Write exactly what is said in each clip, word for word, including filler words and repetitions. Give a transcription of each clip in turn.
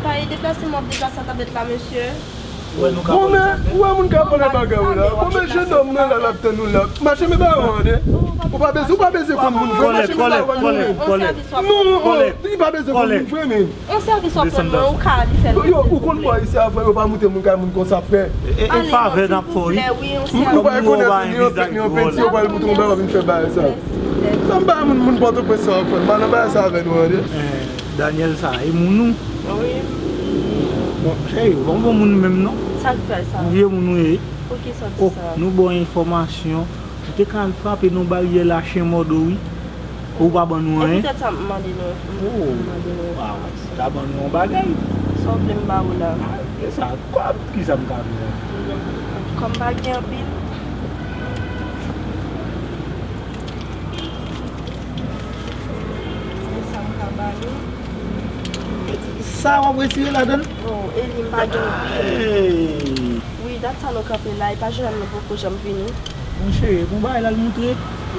Kay deplase m ap deplase a tablet la, mesye. Ou wè nou ka vòlè tablet? Ou wè moun ka vòlè bagay ou la. Bon, men jennonm nan la, l ap tann ou la. Mache, men ba yo an de. Ou pa bezwen, ou pa bezwen konn moun vre. Mache, men ba yo an de. Non, li pa bezwen konn moun vre, men. On sèvis w ap rann mwen, ou ka al fè l. Yo, ou konn bò isi a, frè, yo pa moute moun kay moun konsa, frè. E, e favè n ap fè w, wi. Ou pa rekonèt ni yon penti, yo pral moute yon bagay, w ap vin fè bagay sa. Sa m bay moun, moun Pòtoprens sa, frè. M pa nan bagay sa avè nou, an de. Daniel sa, e moun ou? Wi. Bon, cheri, bon, bon moun menm non. Sa k fè sa? Yon vye moun ou ye. Poukisa w di sa? Nou ba w enfòmasyon. Ou te ka al frape nan baryè la, chen mòde w, wi. Ou pa ban nou anyen. E poutèt sa m mande nou. Oh. M mande nou. Waw, si w ta ban nou yon bagay. Sa w vle m ba ou la? Ah, e sa, kòb, kisa m ka fè la? Kòm m pa gen anpil. Sa m ka ba nou. Sa w ap retire ladan l? Oh, e li m pa gen. Hey. Wi, dat sa nou kanpe la, e pa jwenn nou poko janm vini. Monchè, bon bagay la l moutre.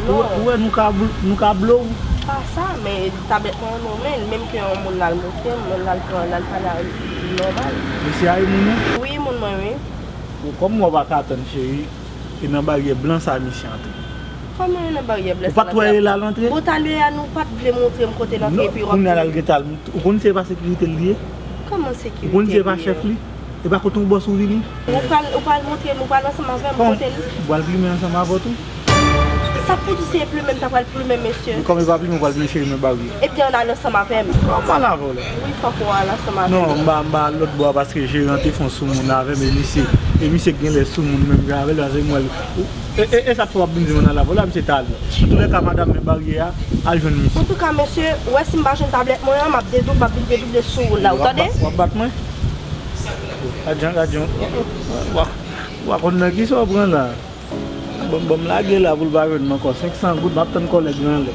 Ou wè, ou wè nou ka bl-, nou ka blow. Pa sa, men tablet mwen an non, men menm ke yon moun la l moutre m, moun la l pran, la l pale a li nòmal. Mesye a e moun ou? Wi, moun mwen, wi. Bon, kòm mwen pa ka tann, cheri, e nan baryè blan sa misye antre. Kòman e nan baryè blan sa l antre? Ou pa t wè e la l antre? Bon, talè a nou pa t vle montre m kote l antre, epi w ap di m. Non, kounye a la l gentan al moutre. Ou konn se pa sekirite l li ye? Kòman sekirite li ye? Ou konn se pa chèf li? E pa kote yon bòs ou vini? Ou pral, ou pral montre m, ou pral ansanm avè m, kote l? Ou pral plimen ansanm avè w tou? Sa pou di se plimen m ta pral plimen, mesye? Kòm e pa plimen, ou pral plimen cheri men baryè. Ebyen, ann al ansanm avè m. Kòman la vòlè? Wi, fòk ou al ansanm avè m. Non, m pa, m pa al lòt bò a paske jeran te fè yon soumoun avè m e misye, e misye k genlè soumoun menm jan avè l, paske m wè l. E, e, e sa k fè w ap vin di m ann al la vòlè, misye t ale. Antoulèka, madanm men baryè a, al jwenn misye. Antouka, mesye, ou wè si m pa jwenn tablèt mwen an, m ap dedou-, m ap vin dedouble sou ou la, ou tande? W ap bat mwen? Gad jan, gad jan. W a, w a konn nan kisa w pran la. Bon, bon, m lage la pou l pa jwenn m ankò. Senk san goud, m ap tann kòlèg yo anlè.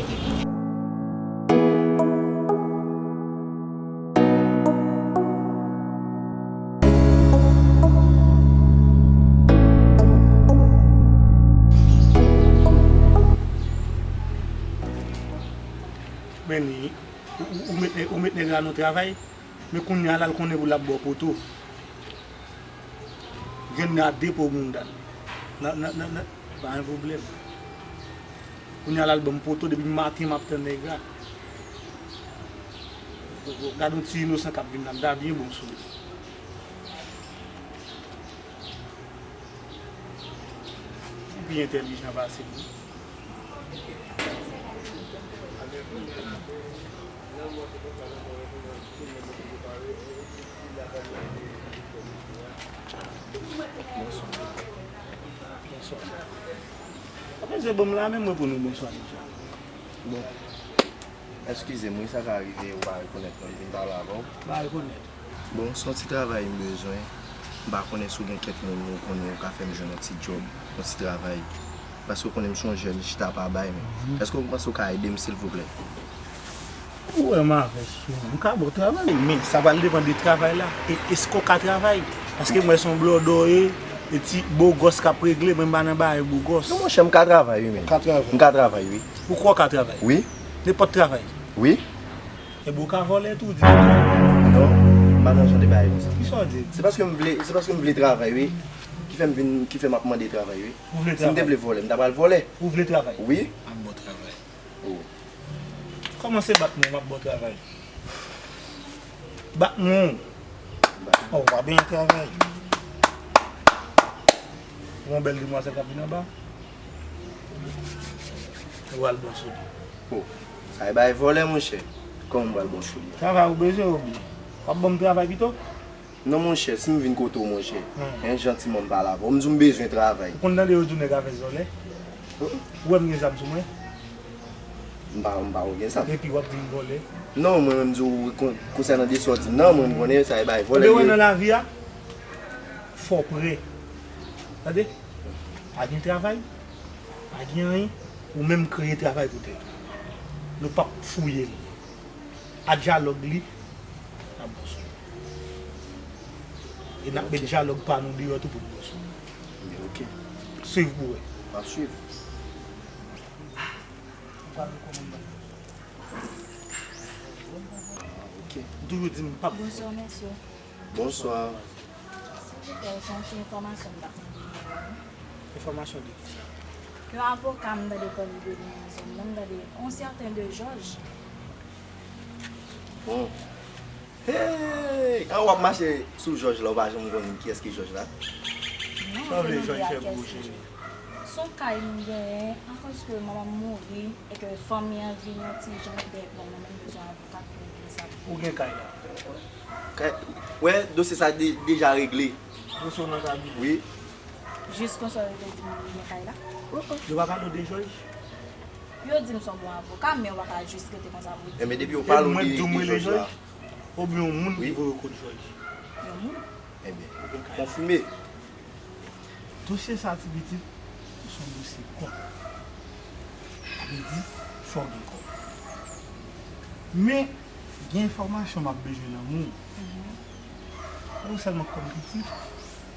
Men li, ou, ou, ou met, ou met nèg la nan travay, men kounye a la l konnen pou l ap ba w poto. Grenn nan ap depo mounda l. Nan, nan, nan, nan, pa gen pwoblèm. Kounye a la l ban m poto, depi maten m ap tann nèg la. Gade yon ti inosan k ap vin la, m ta byen bon sou li. Ou pi entèlijan pase m wi. Bonswa. Bonswa. Apa se bon la menm mwen pou nou bonswa deja. Bon. Eskize m wi, sa ka rive ou pa rekonèt mwen, m vin pale avè w. M pa rekonèt. Bon, se yon ti travay m bezwen. M pa konnen si w gen kèk moun ou konnen ou ka fè m jwenn yon ti djòb, yon ti travay. Paske w konnen m se yon jèn, chita pa bay, men èske w panse w ka ede m, silvouplè? Ou wè m avè sou, m ka ba w travay, men sa pral depann de travay la. E èske w ka travay? Paske m wè se yon blòdò w ye, e ti bogòs k ap regle, mwen m pa nan bagay bogòs. Non, monchè, m ka travay, wi, men. Ou ka travay? M ka travay, wi. Ou kwè w ka travay? Wi. Nenpòt travay? Wi. Ebyen, ou ka vòlè tou, di m. Non, m pa nan jan de bagay konsa. Kisa w di? Se paske m vle, se paske m vle travay, wi. Ki fè m vin, ki fè m ap mande travay, wi. Ou vle travay? Si m te vle vòlè, m ta pral vòlè. Ou vle travay? Wi. M ap ba w travay. Oh. Kòmanse bat mwen, m ap ba w travay. Bat mwen. Oh, w pa byen travay. Yon bèl demwazèl k ap vin anba. Ou al bon sou li. Oh, sa e bay vòlè, monchè. Kòman m pral bon sou li? Travay ou bezwen oubyen? W ap ban m travay pito? Non, monchè, si m vin kote w, monchè, en, jantiman m pale avè w. M di w m bezwen travay. Ou konn tande yo di w nèg avès vòlè? Ou wè m gen zam sou mwen? M pa, m pa wè w gen zam. Epi w ap di m vòlè? Non, mwen menm m di w kon-, konsènan de sa w di m nan, mwen m konnen sa e bay vòlè. Ebyen, wè, nan lavi a, fò w prè. Tande? Pa gen travay, pa gen anyen, ou menm kreye travay pou tèt ou. Nou p ap fouye l. A dyalòg li, n ap bon sou li. E n ap met dyalòg pa nou deyò tou pou n bon sou li. Ok. Swiv pou wè. M ap swiv. Ou pa rekonèt mwen. Ok. M toujou di m p ap. Bonswa, mesye. Bonswa. Silvouplè, se yon ti enfòmasyon m t ap mande nou an. Enfòmasyon de ki sa? Yon avoka m tande pale de li nan zòn nan, m tande yon sèten de Jòj. Bon. Hey! An w ap mache sou Jòj la, ou pa janm konn kiyès ki Jòj la? Non, m te mande a kiyès ki Jòj. Se yon kay m genyen, akoz ke manman m mouri, e ke fanmi an vin yon ti jan dèyè pran mwen, m bezwen avoka pou regle sa. Ou gen kay la? Kay, wè, dosye sa de-, deja regle. Dosye w nan kabinè? Wi. Jis konsa, yo te di m li gen kay la? Yo pa pale w de Jòj? Yo di m se yon bon avoka, men yo pa ka jis rete konsa pou di. Enben, depi yo pale w de, de Jòj la. Oubyen yon moun ki voye w kot Jòj? Yon moun. Enben, konfime. Dosye sa, ti pitit, se yon dosye kòb. Sa vle di, fò w gen kòb. Men, gen enfòmasyon m ap bezwen nan men w. Mhm. E ou sèlman k kòm pitit?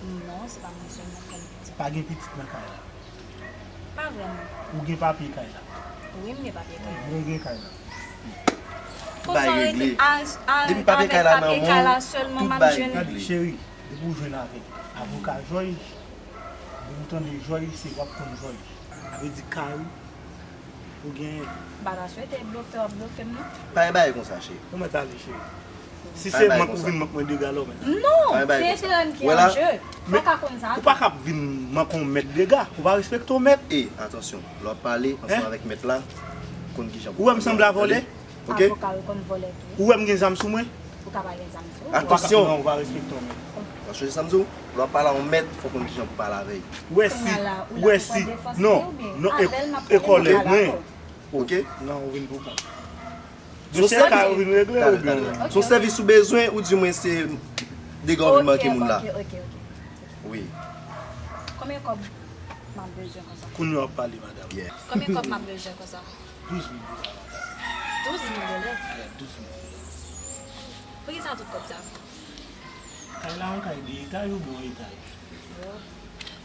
Non, se pa mwen sèlman k kòm pitit. Pa gen pitit nan kay la? Pa vrèman. Ou gen papye kay la? Wi, m gen papye kay la. Bon, ou gen kay la. Konsa w rete a, a, avèk papye kay la sèlman m ap jwenn. Gade, cheri, depi w jwenn avèk avoka Jòj, depi w tande Jòj, se w ap konn Jòj. Sa vle di kay ou, ou genyen. M pa ta swete blofè w ap blofe m, non. Pa gen bagay konsa, cheri. Ou mèt ale, cheri. Si se mank ou vin mank mwen dega lò, mèt ale. Non, se enterè m ki an je. Fò w ka konn sa tou. Ou pa ka ap vin mank yon mèt dega. Ou pa respekte yon mèt. E, atansyon, lè w ap pale ansanm avèk mèt la, konn kijan pou pale. Ou wè m sanble a vòlè? Ok? Avoka yo konn vòlè tou. Ou wè m gen zam sou mwen? Ou ka pa gen zam sou ou. Atansyon! Non, ou pa respekte yon mèt. Ou pa chonje sa m di w? Lè w ap pale a yon mèt, fò w konn kijan pou pale avè l. Ou wè si, ou wè si, non, non, e kòlèg mwen. Ok? Non, ou vin pou kont. Dosye sa yo vin regle oubyen? Se yon sèvis ou bezwen oudimwen se dega w vin manke moun la? Ok, ok, ok. Wi. Konbyen kòb m ap bezwen konsa? Kounye a w ap pale, madanm. Konbyen kòb m ap bezwen konsa? Douz mil dola. Douz mil dola? Wi, douz mil dola. Poukisa tout kòb sa? Kay la yon kay de etaj oubyen yon etaj?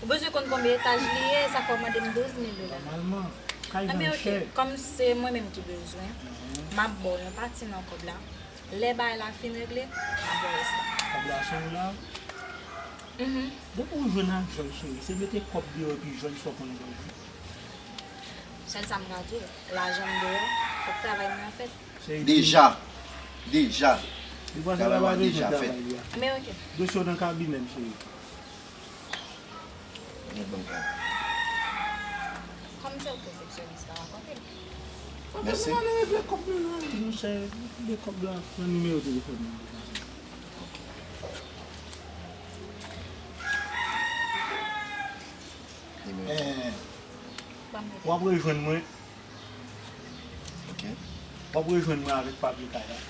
Ou bezwen konn konbyen etaj li ye, sa fè w mande m douz mil dola. Nòmalman, kay vann chè. Enben, ok, kòm se mwen menm ki bezwen, m ap ba w yon pati nan kòb la. Lè bagay la fin regle, m ap ba w rès la. Kòb la se ou la? Mhm. Depi w jwenn ak Jòj, cheri, se mete kòb deyò epi Jòj fò konn Jòj wi. Sèl sa m ka di w, lajan m deyò, fòk travay mwen an fèt. Deja, deja. Travay w a deja fèt. Men ok. Dosye w nan kabinè m, cheri. Mèt bank la. Kòm se ou resepsyonis la, rakonte m. Mèsi. Ann ale regle kòb nou nan, monchè, regle kòb la nan nimewo telefòn nan. Nimewo. Eh, w ap rejwenn mwen. Ok. W ap rejwenn mwen avèk papye kay la.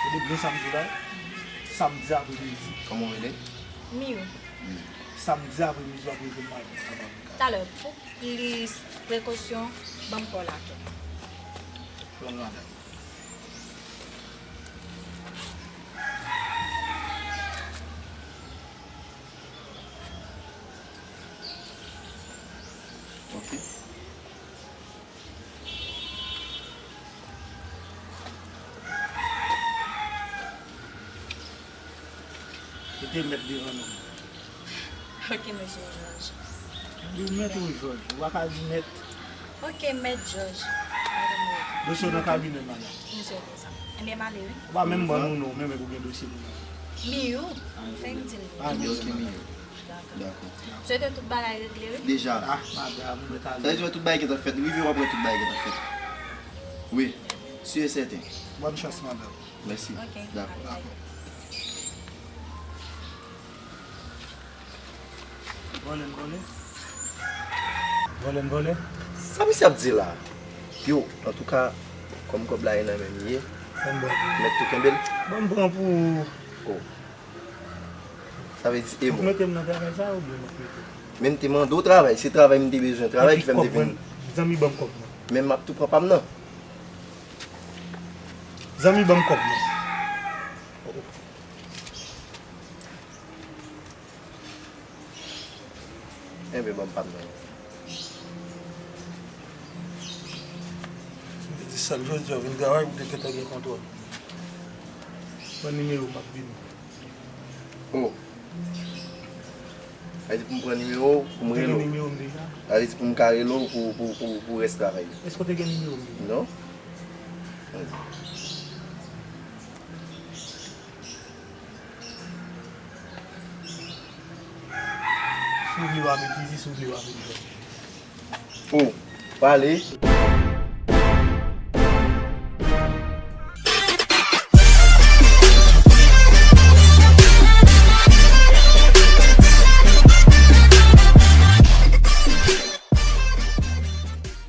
Tande byen sa m di w la. Samdi apremidi. Kòman w rele? Miyou. Miyou. Samdi apremidi w ap rejwenn mwen avèk papye kay la. Talè, pou plis prekosyon, ban m pa w la tou. Bon, madanm. Ok. Mete mèt devan non. Ok, mesye Jòj. Di mèt ou Jòj, ou pa ka di mèt. Ok, mèt Jòj. Dosye w nan kabinè, madanm. Misye fè sa. Enben, m ale, wi. Ou pa menm ban nou non, menm ou gen dosye pou nou. Miyou, fè m di l. Ah, ok, Miyou. Dakò. Dakò. Swete tout bagay regle, wi. Deja. Ah, madanm, ou mèt ale. Sa vle di wè tout bagay gentan fèt. Rive w ap wè tout bagay gentan fèt. Wi, si e sèten. Bòn chans, madanm. Mèsi. Ok. Dakò. Vòlè n vòlè. Vòlè n vòlè. Sa misye ap di la? Yo, antouka, kòm kòb la e nan men m ye, mèt tou kenbe l. Ban m pran pou ou. Oh. Sa vle di e bon. Ou mete m nan travay sa oubyen ou mete m? Men m te mande w travay, se travay m te bezwen, travay ki fè m te vin. Zanmi, ban m kòb mwen. Men m ap tou pran pa m nan. Zanmi, ban m kòb mwen. Enben, ban m pa m nan. M te di Sèl jodi a, w vin travay pou w te gentan gen kontwòl. Pran nimewo m, m ap vini. Oh. Sa vle di pou m pran nimewo w, pou m rele w. Ou te gen nimewo m deja? Sa vle di pou m ka rele w pou, pou, pou, pou rès travay yo. Èske w te gen nimewo m deja? Non. Si w vle w a vin fizi, si w vle w a vin jwenn. Oh, pale.